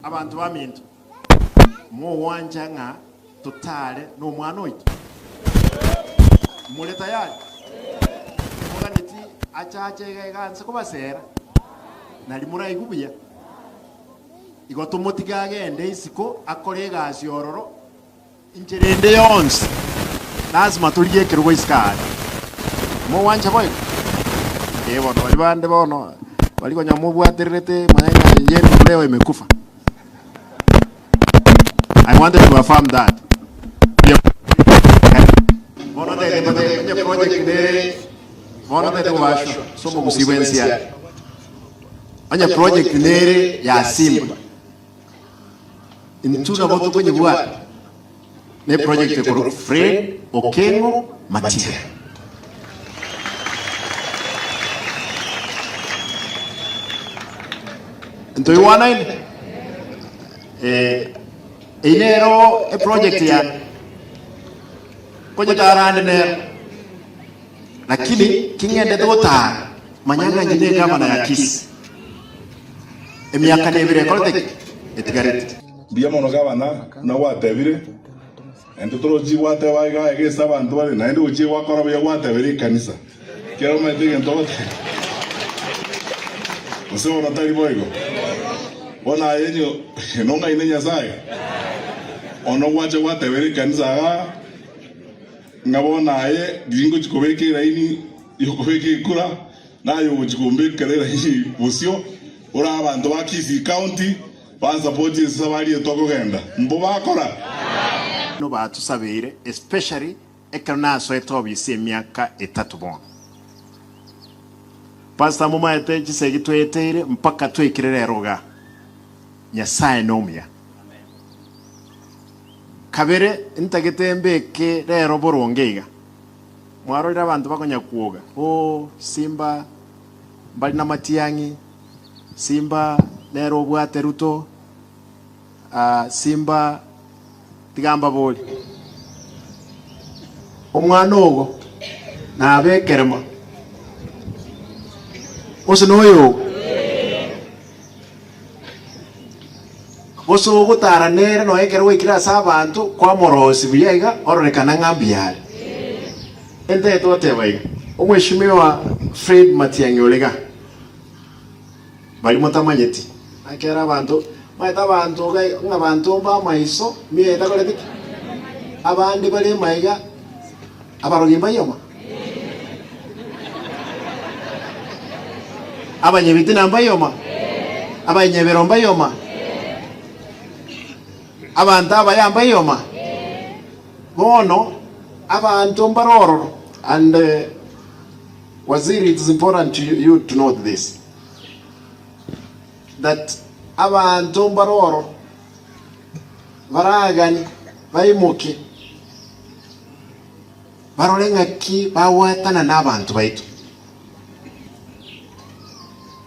Abanto baminto, mogwancha ng'a totare nomwana oito? More tayari? Timoganeti achache iga iga nse kobasera, nari moraigwe buya? Igo tomotige agende isiko akore egasi ororo, inchera ende yonsi lasima torigie ekerogo isiko aaria. Mogwancha boigo? Ee bono, baria bande bono baria konya mobwatererete manya ng'a yenu leo imekufa. I wanted to affirm that. Bono tete mbote onye project nere bono tete kobashwa ase omogusii bwensi aye. Onye project nere ya Simba intwe nabo tokonyebwata ne project ekorokwa Fred Okengo Matiang'i. Ntoigwanaine? Eh, eyio nero eproject yane konyetara ande nero lakini king'endete gotara manya ng'a inche ne egavana ya Kisii emiaka nebere ekorete ki? Etigarete. Mbuya mono gavana buna gwatebire, naintwe torochie gwateba iga iga ase abanto bare, naende gochia gwakora buya gwatebera ekanisa, ekiagera omanyete egento ogoteba. Gose bono tari boigo? Bono aye onye nong'aine Nyasae, ono gwacha gwatebera ekanisa igaa, ng'a bono aye riria ngochia kobeka eraini yokobeka ekura, naye ogochia kombekera eraini bosio, ore abanto ba Kisii County, Bansapotie ase esabari eye tokogenda. Mbo bakora? No batusabeire especially ekero nasoete obisi emiaka etato bono. Pastor momaete chisegi tweteire mpaka twaikire rero igaa. Nyasaye nomuya. Kabere ntagete mbeke rero boronge iga. Mwarorire abanto bakonya kwoga ooh Simba mbari namatiang'i. Simba nere obwate Ruto aah Simba tiga mbabori. Omwana ogo nabe ekerema gose noyo ogo? Gose ogotara nere nonya ekero gwaikire ase abanto kwamorosia buya iga ororekana ng'a mbuya are. Entagete goteba iga, Omweshimiwa Fred Matiang'i ore iga. Baria motamanyeti, ekero abanto omanyete abanto iga ng'a abanto mba amaiso mioyo etakoreti ki? Abande bare maiga abarogi mbayoma? Abanyabitina mbayoma? Abanyebero mbayoma? Abanto abaya mbayoma? Bono abanto mbare ororo and. Waziri it is important to you to note this that abanto mbare ororo baragani baimoke barore ng'aki bagwatana na abanto baito.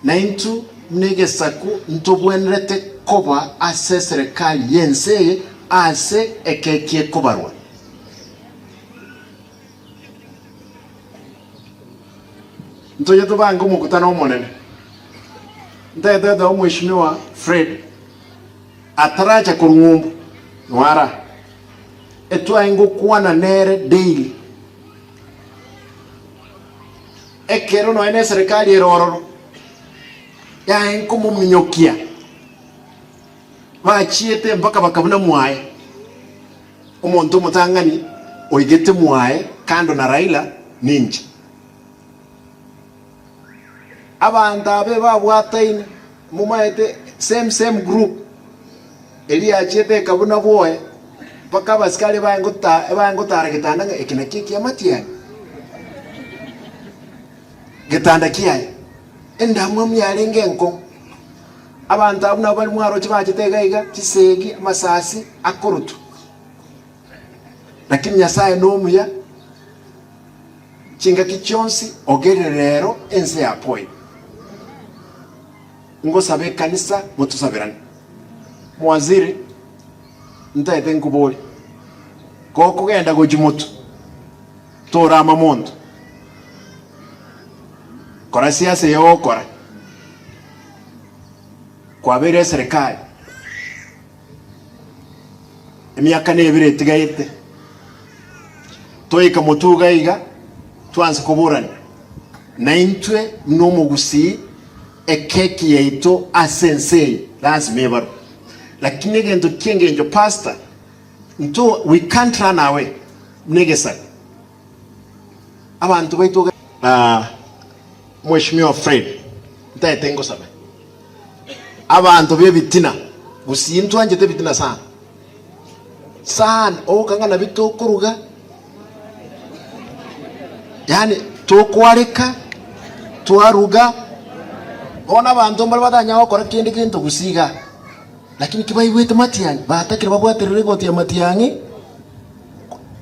Naintwe buna egesaku ntobwenerete koba ase eserekari y'ense eye ase ekeki ekobarwa. Ntoche tobange omokutano omonene. Ntagete goteba omweshimiwa Fred ataracha korwa ng'umbu nwara etwae ngokwana nere daily ekero nonya ne eserekari ere ororo yaye nkomominyokia bachiete mpaka bakabuna mwaye. Omonto omotang'ani oigete mwaye kando na Raila ninche. Abanto abe babwataine momaete same same group eria yachiete ekabuna bwoye mpaka abasikari baye ngotara getanda ng'a eke nakio ekiamatiang'i getanda kiaye endamwamu yarenge enkong'u. Abanto abwo nabo baria mwaroche bachete iga iga, chisegi, amasasi akorutwa. Lakini Nyasae nomuya chingaki chionsi, ogerire rero ense yapoire. Ngosaba ekanisa motosaberane. Mwaziri, ntaete nkoborie, gokogenda gochia motwe, torama monto, kora siasa eye ogokora. Kwabeire eserekari. Emiaka nebere etigaete, toika motwe iga iga, twanse koborania naintwe buna omogusii, ekeki yaito ase ense eye lazima ebarwe. Lakini egento ki'engencho pastor, nto we can't run away buna egesaku. Abanto baito iga. Mweshimiwa Fred, ntaete ngosabe. Abanto b'ebitina, gusii ntwanchete ebitina sana sana, ogokang'a nabio tokoruga, yaani tokwareka, twaruga, bono abanto mbare batanyara gokora kende gento gusii igaa, lakini kibaigwete matiang'i, batakire babwaterere egoti ya matiang'i,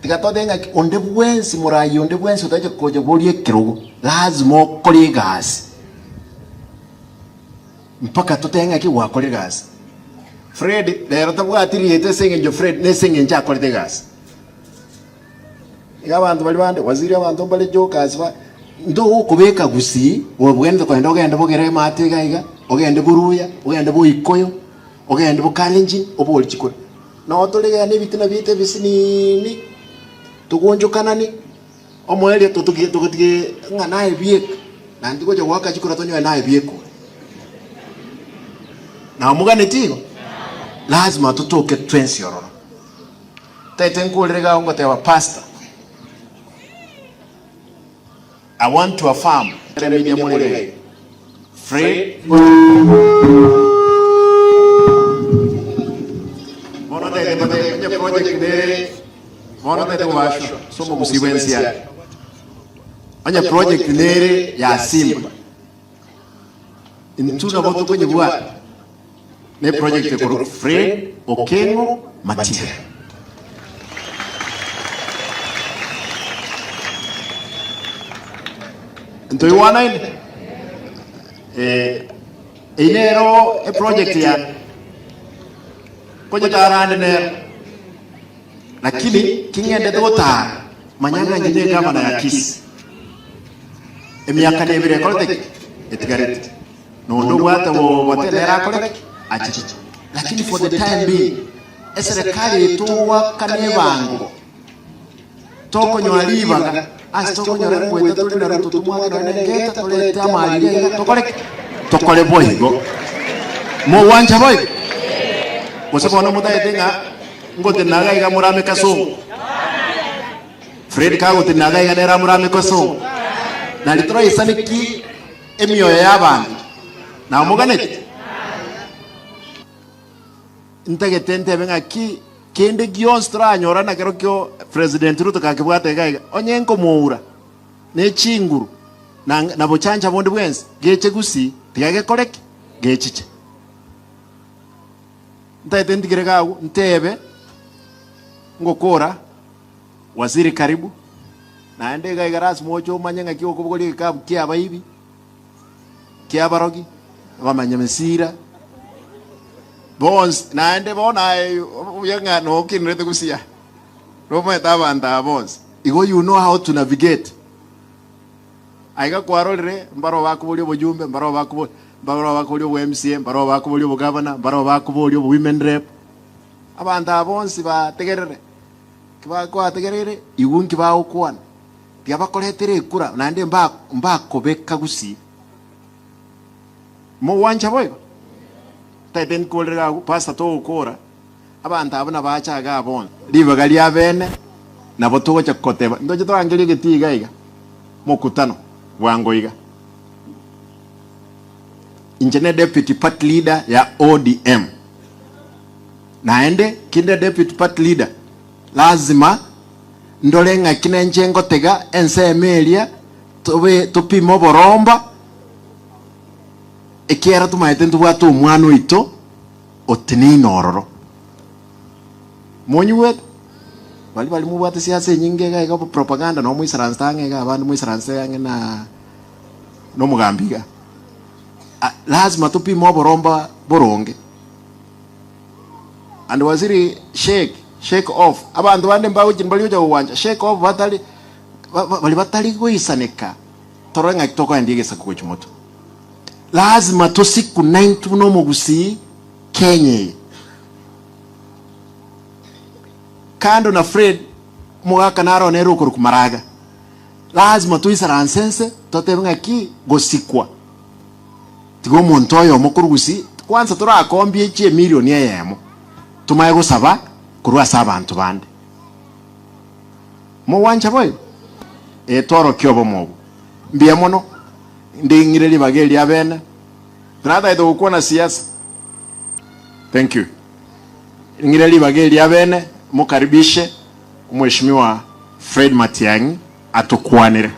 tiga totebe ng'a onde bwensi morayi onde bwensi otache kocha boria ekerogo, lazima okore egasi. Mpaka totebe ng'aki gwakora egasi. Fred rero tabwati rieta ase eng'encho Fred nese eng'encho akorete egasi. Iga abanto baria bande waziri abanto mbare jokers ba ntogokobeka gusii obwenerete kogenda ogende bogere emate iga iga, ogende boruya, ogende boikoyo, ogende bokalenjin obori chikura. Noo tore iga na ebitina biaito ebisinini, togonchokanani. Omoerio totogie togotige ng'a naye bieka, naende tigocha goaka chikura tonyore naye bieka ore. Na omoganeti igo? Lazima totoke twensi ororo. Taete nkorere iga ngoteba pastor, I want to affirm media more iga iga. Fred Bono taete mbatebie onye project nere bono taete kobashwa ase omogusii bwensi aya. Onye project nere ya Simba intwe nabo tokonyebwata ne project ekorokwa Fred Okengo Matiang'i. Ntoigwanaine? Eh, eyio nero eproject yane. Konyetara ande nero. Lakini king'endete gotara, manya ng'a inche negavana ya Kisii. Emiaka nebere ekorete ki? Etigarete. Nonde obwate obote nere akore ki? Achiche. Lakini for the time being, eserekari eye togoakana ebango, tokonyora ribaga, ase tokonyora ngoeta tore na Ruto tomwake nonye na engeta torete amari iga iga tokore ki? Tokore boigo. Mogwancha boigo? Gose bono motagete ng'a ngotenena iga iga morame kasongo? Fred kagotenena iga iga nere amorame kasongo? Nari toraisane ki emioyo y'abanto? Namoganeti? Ntagete ntebe ng'aki kende gionsi toranyora na kerokio President Ruto kakebwate iga iga, onye nkomoura ne chinguru na na bochancha bonde bwensi, geche gusii tiga gekore ki? Gechiche. Ntagete ntigere iga agwo ntebe ngokora Waziri karibu, naende iga iga lasima oche omanye ng'aki okobogoria egekabu kia abaibi. Ki'abarogi, abamanyamesira, bonsi, naende bono aye obuya ng'a nokinerete gusii aa, nomaete abanto aba bonsi. Igo you know how to navigate. Aiga kwarorire, mbaroo bakoboria obojumbe, mbaroo bakobo mbaroo bakoboria obo MCA, mbaroo bakoboria obogavana, mbaroo bakoboria obo women rep. Abanto aba bonsi bategerere, kibakoategereire, igwe nki bagokwana. Tiga bakoretere ekura, naende mbakobeka gusii. Mogwancha boigo? Taete nkorere iga agwo, pastor togokora, abanto abwo nabache igaa bonsi. Ribaga ria bene nabo togocha koteba, ntoche torangerie egetii iga iga, mokutano bwango iga. Inche ne deputy party leader ya ODM. Naende kinde deputy party leader, lazima Ndore ng'aki nenche ngotega ensemo eria, tobe topime oboromba, ekiagera tomaete ntobwate omwana oito oteneine ororo. Monyigwete? Baria baria mobwate siasa enyinge iga iga propaganda nabo moisaransete ang'e iga abande moisaransete ang'e na na omogambi iga. Ah, lazima topime oboromba boronge. And waziri shake, shake off. Abanto bande mbagochia mbari gocha gogwancha, shake off batari bari batari goisaneka torore ng'aki tokoendia egesaku gochia motwe. Lazima tosiku naintwe buna omogusii Kenya eye. Kando na Fred, omogaka naro nere okorokwa Maraga. Lazima toisaranse nse totebe ng'aki gosikwa. Tiga omonto oyomo korwa gusii kwanza torakombie chiemilioni eyemo tomaye gosaba korwa ase abanto bande. Mogwancha boigo? Ee, tworokie obomo obwo. Mbuya mono, nding'ire ribaga eri abene. Tinatagete gokwana siasa. Thank you. Ng'ire ribaga eri abene, mokaribishe Omweshimiwa Fred Matiang'i atokwanere.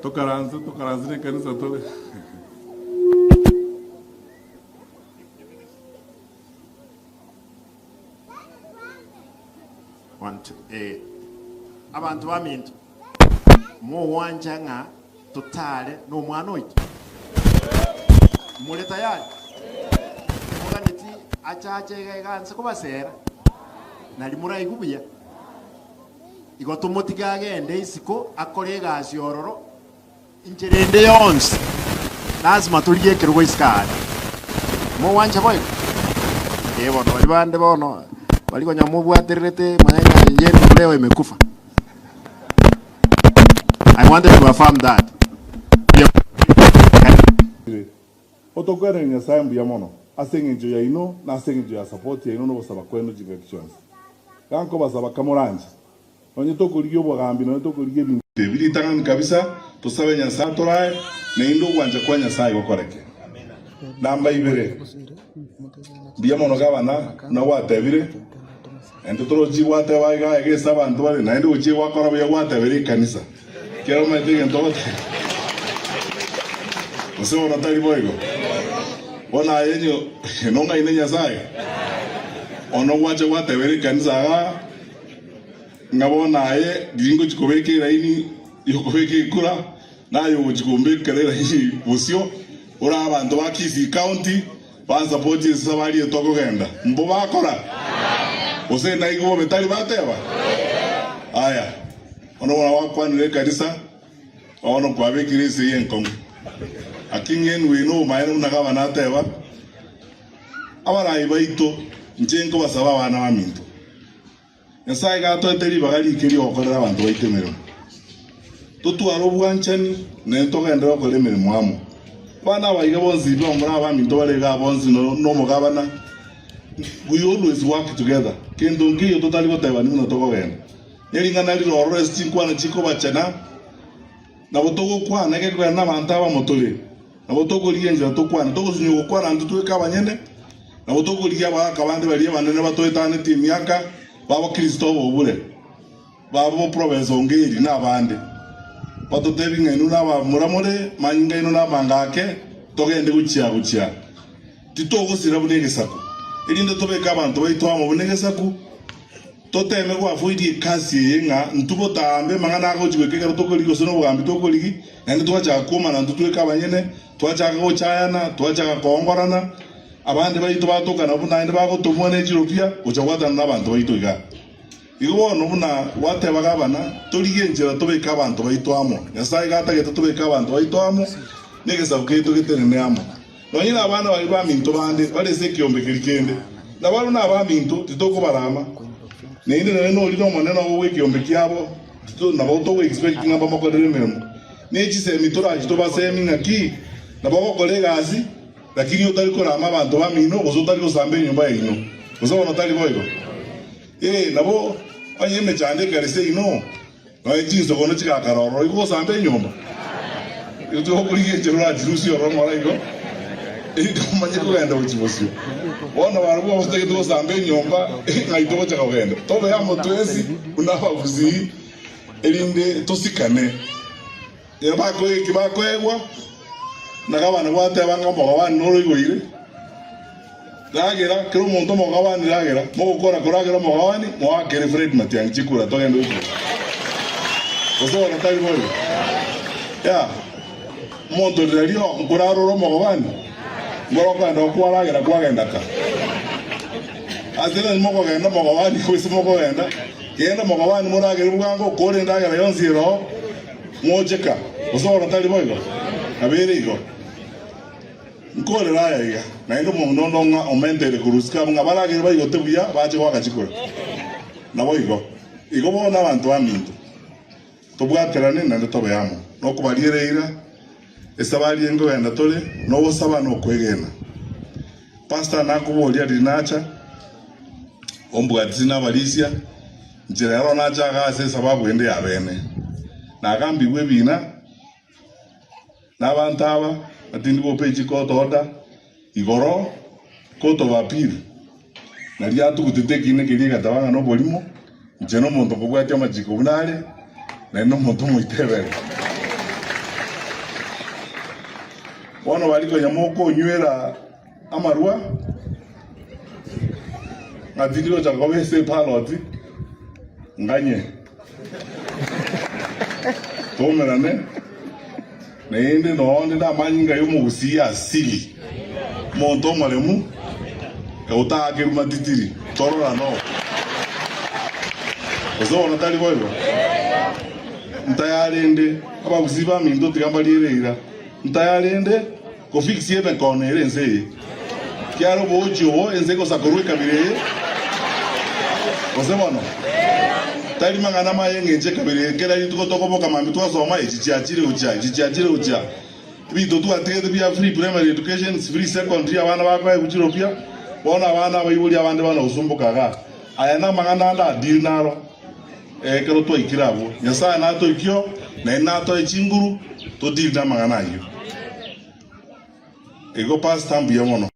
Tokaranse, tokaranse nekanisa tore. One, two, eh. Abanto baminto, mogwancha ng'a totare nomwana oito? More tayari? Moganeti achache iga iga anse kobasera, nari moraigwe buya? Igo tomotige agende isiko akore egasi ororo, inchera ende yonsi lasima torigie ekerogo isiko aaria. Mogwancha boigo? Ee bono baria bande bono baria konya mobwatererete manya ng'a yenu leo imekufa. I wanted to affirm that. Otokwenerere Nyasae mbuya mono ase engencho yaino na ase engencho ya support yaino na ogosaba kwenu chingaki chionsi. Iga nkobasaba kamoranche, nonye tokorigia obogambi nonye tokorigia ebinto ebi ritang'ani kabisa, tosabe Nyasae atorae, naende ogwancha kwa Nyasae gokoreke. Namba ibere, mbuya mono gavana buna gwatebire, naende torochi gwateba iga iga ase abanto bare, naende gochia gwakora buya gwatebera ekanisa. Ekero omanyete egento ogoteba, gose bono tari boigo? Bono aye onye nong'aine Nyasae, ono gwacha gwatebera ekanisa igaa, ng'a bono aye riria ngochia kobeka eraini yokobeka ekura, naye ogochia kombekera eraini bosio, ore abanto ba Kisii County bansapotie ase esabari eye tokogenda. Mbo bakora? Gose naigwe bobe tari bateba? Aya. Bono buna gwakwanire ekanisa, bono kwabekire esegi enkong'u. Lakini enwe nobomaene buna gavana ateba, abarai baito, inche nkobasaba abana baminto. Nyasae iga atoete ribaga rike ri'ogokorera abanto baito emeremo. Totware obwanchani, naende togenderere gokora emeremo amo. Abana aba iga bonsi bamura abaminto bare igaa bonsi nomogabana, we always work together. Kento nkeiyo totari gotebani buna tokogenda. Ne ring'ana rire ororo ase chinkwana chikobachena, nabo togokwana ekekogera nabanto abamo tore, nabo tokorigia enchera tokwane, togosinywa gokwana intwe tweka abanyene, nabo tokorigia abagaaka bande baria abanene batoetanetie emiaka, babo Kristo obobure, babo Professor Ongeri na abande, batotebie ng'a inwe nabamura more, manyinga aino namanga ake, togende gochia gochia. Titogosira buna egesaku, erinde tobeke abanto baito amo buna egesaku. Toteme goafoidia ekasi eye ng'a intwe botambe amang'ana agochia goika ekero tokorigia gose nobogambi tokorigia, naende twachaka kwomana intwe tweka abanyene, twachaka gochayana, twachaka koongorana, abande baito batokana buna naende bagotomwa ne chirofia gocha gwatana nabanto baito igaa. Igo bono buna gwateba gavana, torigie enchera tobeke abanto baito amo. Nyasae iga atagete tobeke abanto baito amo, na egesaku kiaito getenene amo. Nonye nabana baria baminto bande bare ase ekeombe keria kende, na barabwo nabaminto, titokobarama. Naende nonye noria nomonene obo bw'ekeombe kiabo, nabo togo-expect ng'a mbamokorere emeremo. Ne chisemi torache tobasemi ng'aki nabo ogokora egasi, lakini otari korama abanto bamino, gose otari gosamba enyomba yaino, gose bono tari boigo? Ee, nabo onye emechando ekare seino, Nonya chinsogono chigakara ororo igo gosamba enyomba, igo togokorigia enchera orachirusie ororo ng'ora igo, erinde omanye kogenda gochia bosio. Bono barabwo abatagete gosamba enyomba, ng'ai togocha kogenda? Tobe amo twensi buna abagusii, erinde tosikane. Ekero bakoegwa eki bakoegwa, na gavana gwateba ng'a omogabani noro oigoire, ragera, kera omonto omogabani ragera, mogokora koragera omogabani, moakere Fred Matiang'i chikura togende gokura. Gose bono tari boigo? Yeah. Omonto rirorio nkorara ore omogabani, nkoro okogenda okwaragera kwagenda ka. Ase nonye mokogenda omogabani gose mokogenda, genda omogabani moragere bwango, okore endagera yonsi ere oo, Moche ka. Gose bono tari boigo? Nabo ere igo. Nkorera aya iga, naende omong'ina onde ong'a omenteire korwa isiko abwo ng'a baragere baigote buya bache goaka chikura. Naboigo. Igo bono abanto baminto, tobwaterane naende tobe amo, nokobariera eira, esabari enkogenda tore, nogosaba na okwegena. Pastor nakoboria riria nacha, ombwatisi na abarisia, inche rero nacha iga ase esababu ende ya bene. Nagambigwe ebina nabanto aba, na tindi gopa echikoto order, igoro court of appeal, naria atugutete ekiina keria egateba ng'a noborimo, inche nomonto nkobwatia amachiko buna are, naende nomonto omoitebere. Bono baria konya mokonywera amarwa, ng'a tindi gocha koba ase epaloti, nganye toumerane, naende nonde namanyinga y'omogusii asili, omonto omoremu, otaakerwe matitiri, tororane oo. Gose bono tari boigo? Ntayarende abagusii baminto tiga mbariere eira. Ntayarende kofixia emekono ere ense eye, kiagera oboochi obo ense egosakorwa ekabira eye, gose bono tari mang'ana amaya engencho ekabira eye. Kera rituko tokoboka mambia twasoma echi chiachire gochia, echi chiachire gochia. Ebinto twatigete bia free primary education, free secondary abana bakoegwa chiropia, bono abana abaibori abande bana gosumboka igaa. Aya namang'ana ande adeal naro. Ekero twaikire abwo, Nyasae natoikie oo, naende natoe chinguru todeal namang'ana ayio. Igo Pastor mbuya mono.